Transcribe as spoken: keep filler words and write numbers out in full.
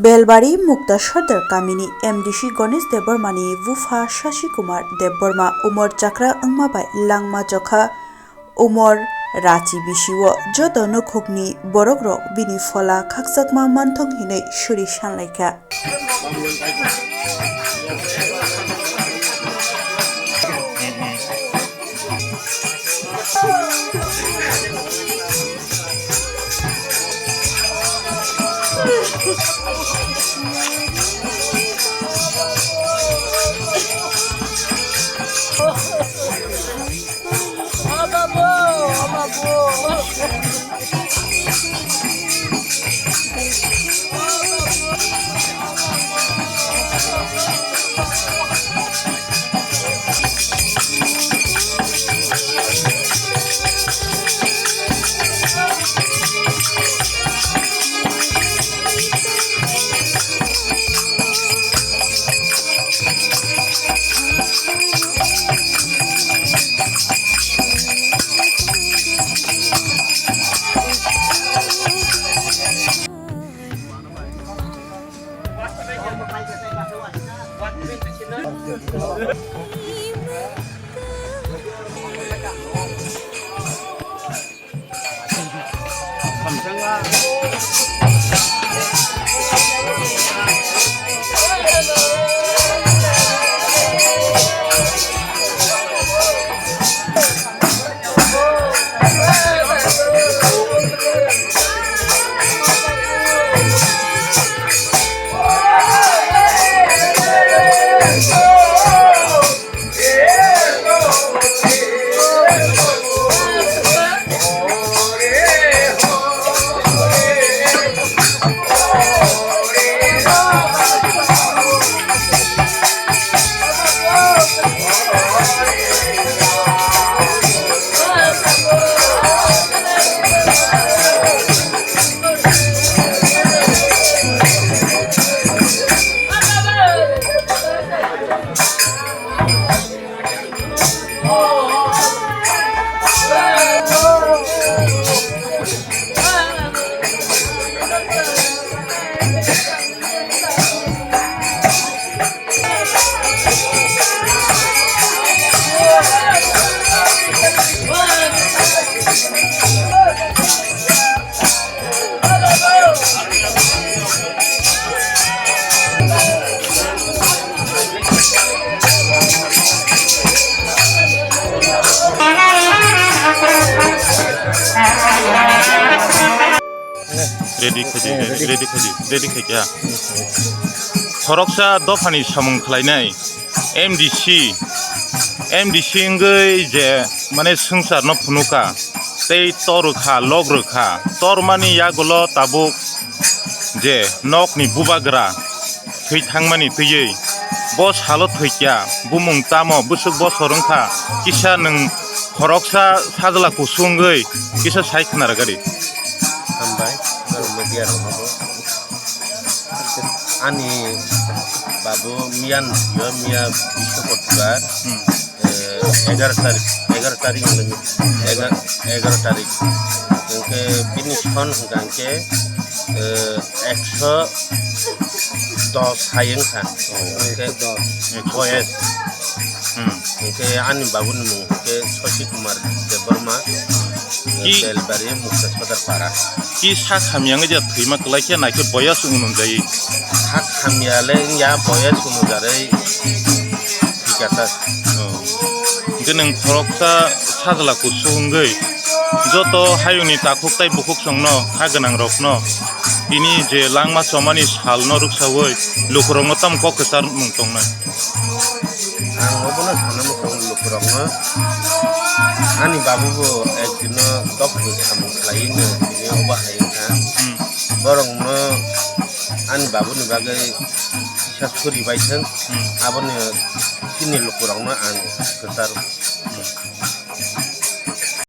Belbari Mukta Sodar kamini M D C Ganesh Debbarmani bupha Shashi Kumar Debbarma umor chakra wngma bai langma jokha umor rachi bisio joto nukhukni borokrok bini phola khakchangma manthok hinwi suri sanlaikha. Ready khaidi, ready, ready khaidi, ready khaikha. Khoroksa dophani samung khlainai M D C, M D C wngwi je mane swngcharno phunuka, tei tor rwkha, lok rwkha, tormani yagulo tabuk je nokni bubagra thwi thangmani twiwi bo salo thwikya, bumung tamo bwswk bosor wngkha, kisa nwng khoroksa sajla kusu wngwi kisa sai khna rwgadi. Hambai, norok media rokno bo. Ani babu miyan yo miya Bisnu Kothukar, Hmm. eh, egaroh tarik, egaroh tarik ni, ega-, egaroh tarik. Hingke bini son hingka hingke, eh, ekso dos hai wngkha. Oh, hingke ekso dos. Boyes. Hmm. Hingke ani babuni mung hingke Shashi Kumar Debbarma, Ki- Belbari, Mukta Sodar Para. Ki sak hamya wngya thwima kwlai khe naikhe boyes ununjai. Sak hamya le wngya boyes unujarwi thwikha sa. Oh. Hingke nwng khoroksa sajla kusu wngwi joto hayungni takhuk tei bukhuk chwngno kha gwnangrokno tini je langma chomani salno rwksawi lukurokno tamo kok kwchar mung tongnai? Ang obono sana muchungo lukurokno, ani babu bo ekdino dophani samung khlaiwi no tini obo hai wngkha. Hmm. Borokno ani babuni bagwi kisa suri bai thwng, Hmm. Aboni chini lukurokno ang kwchar. Hmm.